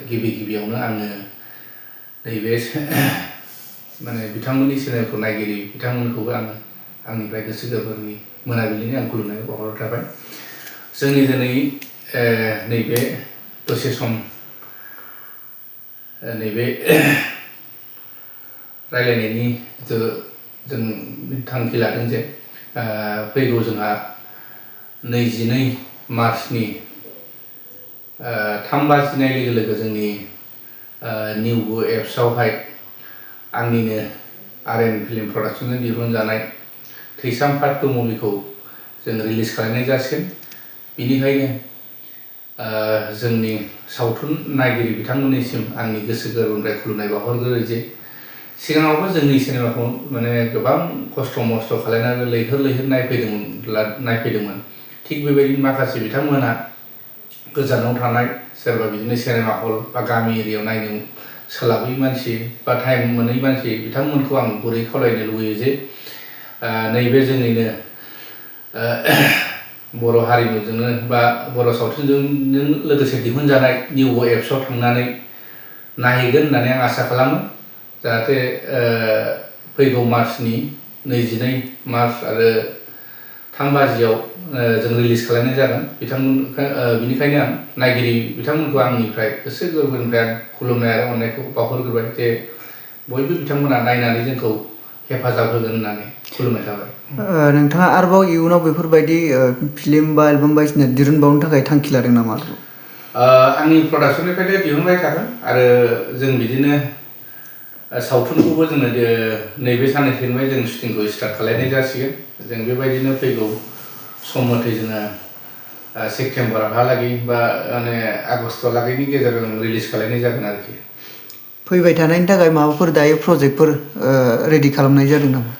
गिबियावनो आङो नैबे माने बिथांमोननि चेनेलखौ नायगिरि बिथांमोनखौबो आङो आंनिफ्राय गोसो गोरबोनि मोनाबिलिनि आं खुलुमनाय बावहरनाय थाबाय। जोंनि दिनै नैबे दसे सम नैबे रायलायनायनि जों थांखि लादों जे फैगौ जोंहा 22 मार्चनि 3 बाजिनाय लोगो लोगो जोंनि निउ एप्सआवहाय आंनिनो आरएन फिल्म प्रडाक्शनजों दिहुनजानाय थैसाम पार्ट 2 मुभिखौ जों रिलिज खालामनाय जासिगोन। बेनिखायनो जोंनि सावथुन नायगिरि बिथांमोननिसिम आंनि गोसो गोरबोनिफ्राय खुलुमनाय बावहरग्रोयो जे सिगाङावबो जोंनि सिनेमाखौ माने गोबां खस्थ' मस्थ' खालामनानै लैहोर नायफैदोंमोन। थिग बेबायदिनो माखासे बिथांमोना गोजानाव थानाय सोरबा बिदिनो सिनेमा हल बा गामि एरियायाव नायनो सोलाबै मानसि बा टाइम मोनै मानसि बिथांमोनखौ आं गुरै खावलायनो लुबैयो जे नैबे जोंनिनो बर' हारिमुजोंनो बा बर' सावथुनजों लोगोसे दिहुनजानाय निउ एप्सआव थांनानै नायहैगोन होननानै आं आसा खालामो। जाहाथे फैगौ मार्चनि 22 मार्च आरो 3 बाजियाव जों रिलिज खालामनाय जागोन। बिनिखायनो आं नायगिरि बिथांमोनखौ आंनिफ्राय गोसो गोरबोनिफ्राय खुलुमनाय आरो अननायखौ बावहरग्रोबाय जे बयबो बिथांमोना नायनानै जोंखौ हेफाजाब होगोन होननानै खुलुमनाय थाबाय। नोंथाङा आरोबाव इयुनाव बेफोरबायदि फिल्म बा एलबाम बायदिसिना दिहुनबावनो थाखाय थांखि लादों नामा? आंनि प्रडाक्शननिफ्रायनो दिहुनबाय थागोन आरो जों बिदिनो सावथुनखौबो जोङो नैबे साननैसोनिफ्राय जों शुटिंखौ स्टार्ट खालामनाय जासिगोन। जों बेबायदिनो फैगौ सम मथे जोङो सेप्तेम्बरहालागै बा माने आगस्टहालागैनि गेजेराव जों रिलिज खालामनाय जागोन आरोखि। फैबाय थानायनि थाखाय माबाफोर दायो प्रजेक्टफोर रेडि खालामनाय जादों नामा?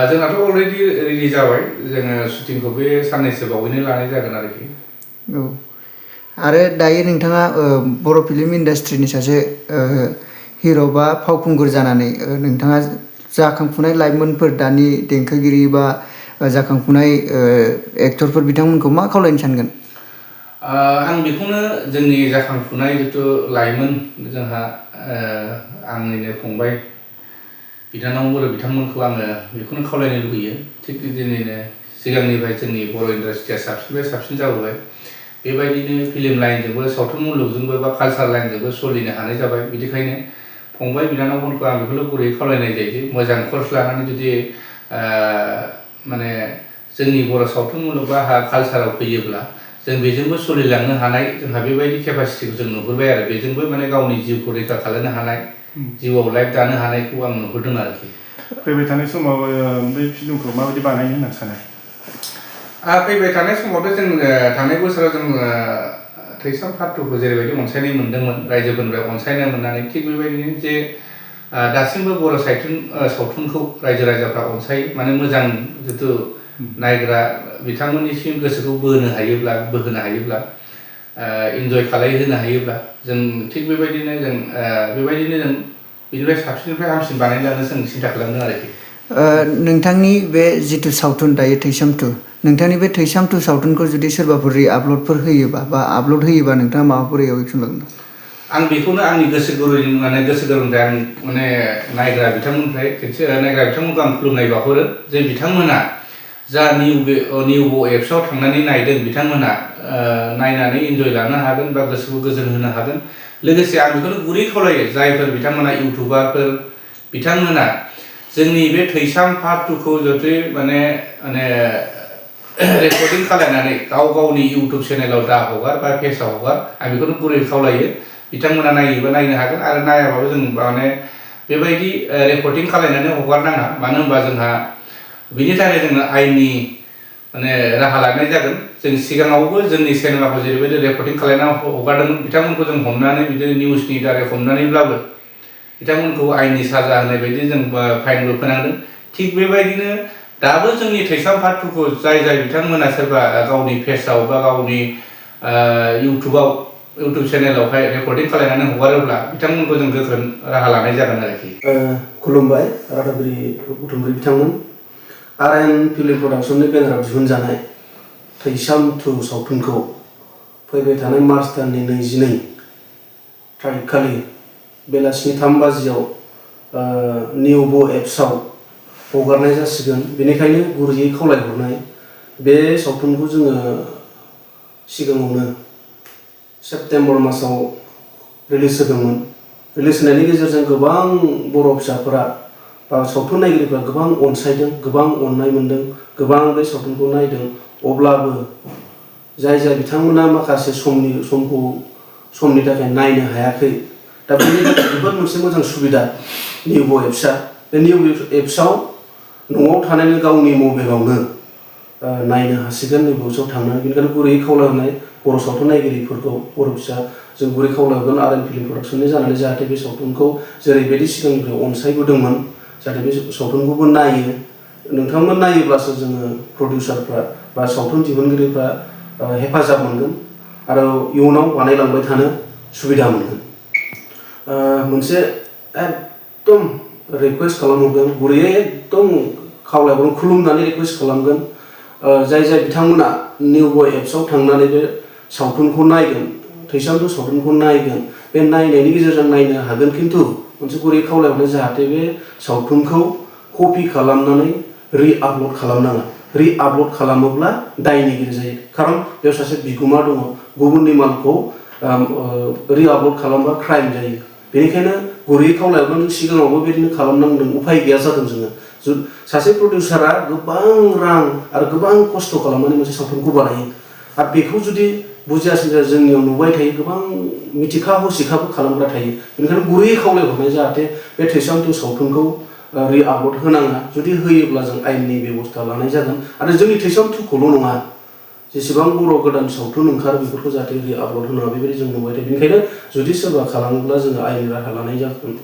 जोंनाथ' अलरेडि रेडि जाबाय। जोङो शुटिंखौ बे साननैसो बावैनो लानाय जागोन आरोखि। औ आरो दायो नोंथाङा बर' फिल्म इन्डास्ट्रिनि सासे हिर' बा फावखुंगुर जानानै नोंथाङा जाखांफुनाय लाइमोनफोर दानि देंखोगिरि बा जाखांफुनाय एक्टरफोर बिथांमोनखौ मा खावलायनो सानगोन? आं बेखौनो जोंनि जाखांफुनाय जिथु लाइमोन जोंहा आंनिनो फंबाय बिनानावफोर बिथांमोनखौ आङो बेखौनो खावलायनो लुबैयो। थिग बिदिनो सिगांनिफ्राय जोंनि बर' इन्डास्ट्रिया साबसिननिफ्राय साबसिन जाबोबाय। बेबायदिनो फिल्म लाइनजोंबो सावथुन मुलुगजोंबो बा कालचार लाइनजोंबो सोलिनो हानाय जाबाय। बिनिखायनो फंबाय बिनानावफोरखौ आं बेखौनो गुरै खावलायनाय जायो जे मोजां कर्स लानानै जुदि माने जोंनि बर' सावथुन मुलुग बा कालचाराव फैयोब्ला जों बेजोंबो सोलिलांनो हानाय जोंहा बेबायदि केपासिटिखौ जों नुहुरबाय आरो बेजोंबो माने गावनि जिउखौ रैखा खालामनो हानाय जिउआव लाइफ दानो हानायखौ आं नुहुरदों आरोखि। फैबाय थानाय समाव बे फिल्मखौ माबायदि बानायनो होनना सानो? फैबाय थानाय समावथ' जों थांनाय बोसोराव जों थैसाम पार्ट 2 खौ जेरैबायदि अनसायनाय मोन्दोंमोन रायजोफोरनिफ्राय अनसायनाय मोननानै थिग बेबायदिनो जे दासिमबो बर' सावथुनखौ रायजो राजाफ्रा अनसायो। माने मोजां जिथु नायग्रा बिथांमोननिसिम गोसोखौ बोहोनो हायोब्ला इन्जय खालामहोनो हायोब्ला जों थिग बेबायदिनो जों बिनिफ्राय साबसिननिफ्राय हामसिन बानायलांनो जों सिन्था खालामदों आरोखि। नोंथांनि बे जिथु सावथुन दायो थैसाम 2 नोंथांनि बे थैसाम 2 सावथुनखौ जुदि सोरबाफोर रि-आपल'डफोर होयोबा बा आपल'ड होयोबा नोंथाङा माबाफोर रिएक्सन लागोन? आं बेखौनो आंनि गोसो गोरबोनिफ्राय आं माने नायग्रा बिथांमोनखौ आं खुलुमनाय बावहरो जे बिथांमोना जा निउ एप्सआव थांनानै नायदों बिथांमोना नायनानै इन्जय लानो हागोन बा गोसोखौ गोजोन होनो हागोन। लोगोसे आं बेखौनो गुरै खावलायो जायफोर बिथांमोना इउटुबारफोर बिथांमोना जोंनि बे थैसाम पार्ट 2 खौ जुदि माने रेकर्डिं खालामनानै गावनि इउटुब चेनेलाव दा हगार बा पेजआव हगार आं बेखौनो गुरै खावलायो। बिथांमोना नायोबा नायनो हागोन आरो नायाबाबो जों माने बेबायदि रेकर्डिं खालामनानै हगारनाङा। मानो होनबा जोंहा बिनि थाखाय जोङो आयेननि माने राहा लानाय जागोन। जों सिगाङावबो जोंनि सिनेमाखौ जेरैबायदि रेकर्डिं खालामनानै हगारदोंमोन बिथांमोनखौ जों हमनानै बिदिनो निउसनि दारै हमनानैब्लाबो बिथांमोनखौ आयेननि साजा होनाय बायदि जों फाइनबो फोनांदों। थिग बेबायदिनो दाबो जोंनि थैसाम पार्ट 2 खौ जाय बिथांमोना सोरबा गावनि पेजआव बा गावनि इउटुब चेनेलावहाय रेकर्डिं खालामनानै हगारोब्ला बिथांमोनखौ जों गोख्रों राहा लानाय जागोन आरोखि। खुलुमबाय रादाबिरि बुथुमगिरि बिथांमोन। आरएन फिल्म प्रडाक्शननि बेनाराव दिहुनजानाय थैसाम 2 सावथुनखौ फैबाय थानाय मार्च दाननि 22 थारिखखालि बेलासिनि 3 बाजियाव निउबो एप्सआव हगारनाय जासिगोन। बेनिखायनो गुरैयै खावलायहरनाय बे सावथुनखौ जोङो सिगाङावनो सेप्तेम्बर मासाव रिलिज होदोंमोन। रिलिज होनायनि गेजेरजों गोबां बर' फिसाफोरा बा सावथुन नायगिरिफ्रा गोबां अनसायदों, गोबां अननाय मोनदों, गोबां बे सावथुनखौ नायदों। अब्लाबो जाय बिथांमोना माखासे समनि थाखाय नायनो हायाखै, दा बेनि थाखाय जोबोद मोनसे मोजां सुबिदा निउबो एप्सआ। बे निउबो एप्सआव न'आव थानानै गावनि मबाइलावनो नायनो हासिगोन निउबो एप्सआव थांनानै। बेनिखायनो गुरैयै खावलायहरनाय बर' सावथुन नायगिरिफोरखौ, बर' फिसा जों गुरै खावलायहरगोन आरएन फिल्म प्रडाक्सननि जानानै जाहाथे बे सावथुनखौ जेरैबायदि सिगांनिफ्राय अनसायबोदोंमोन जाहाथे बे सावथुनखौबो नायो। नोंथांमोन नायोब्लासो जोङो प्रडिउसारफ्रा बा सावथुन दिहुनगिरिफ्रा हेफाजाब मोनगोन आरो इयुनाव बानायलांबाय थानो सुबिदा मोनगोन। मोनसे एकदम रिकुवेस्ट खालामहरगोन, गुरैयै एकदम खावलायहरगोन, खुलुमनानै रिकुवेस्ट खालामगोन। जाय बिथांमोना निउबो एप्सआव थांनानै बे सावथुनखौ नायगोन, थैसाम 2 सावथुनखौ नायगोन, बे नायनायनि गेजेरजों नायनो हागोन, खिन्थु मोनसे गुरै खावलायहरनाय जाहाथे बे सावथुनखौ कपि खालामनानै रि-आपल'ड खालामनाङा। रि-आपल'ड खालामोब्ला दायनिगिरि जायो। खारन बेयाव सासे बिगुमा दङ, गुबुननि मालखौ रि-आपल'ड खालामबा क्राइम जायो। बेनिखायनो गुरैयै खावलायहरगोन, सिगाङावबो बेबायदिनो खालामनांदों, उफाय गैया जादों जोङो। सासे प्रडिउसारा गोबां रां आरो गोबां खस्थ' खालामनानै मोनसे सावथुनखौ बानायो आरो बेखौ जुदि बुजियासिनो जोंनियाव नुबाय थायो, गोबां मिथिखा हसिखाबो खालामग्रा थायो। बेनिखायनो गुरैयै खावलायहरनाय जाहाथे बे थैसाम 2 सावथुनखौ रि-आपल'ड होनाङा। जुदि होयोब्ला जों आयेननि बेबस्था लानाय जागोन आरो जोंनि थैसाम 2खौल' नङा, जेसेबां बर' गोदान सावथुन ओंखारो बेफोरखौ जाहाथे रि-आपल'ड होनाङा, बेबायदि जों नुबाय थायो। बेनिखायनो जुदि सोरबा खालामोब्ला जोङो आयेननि राहा लानाय जागोन।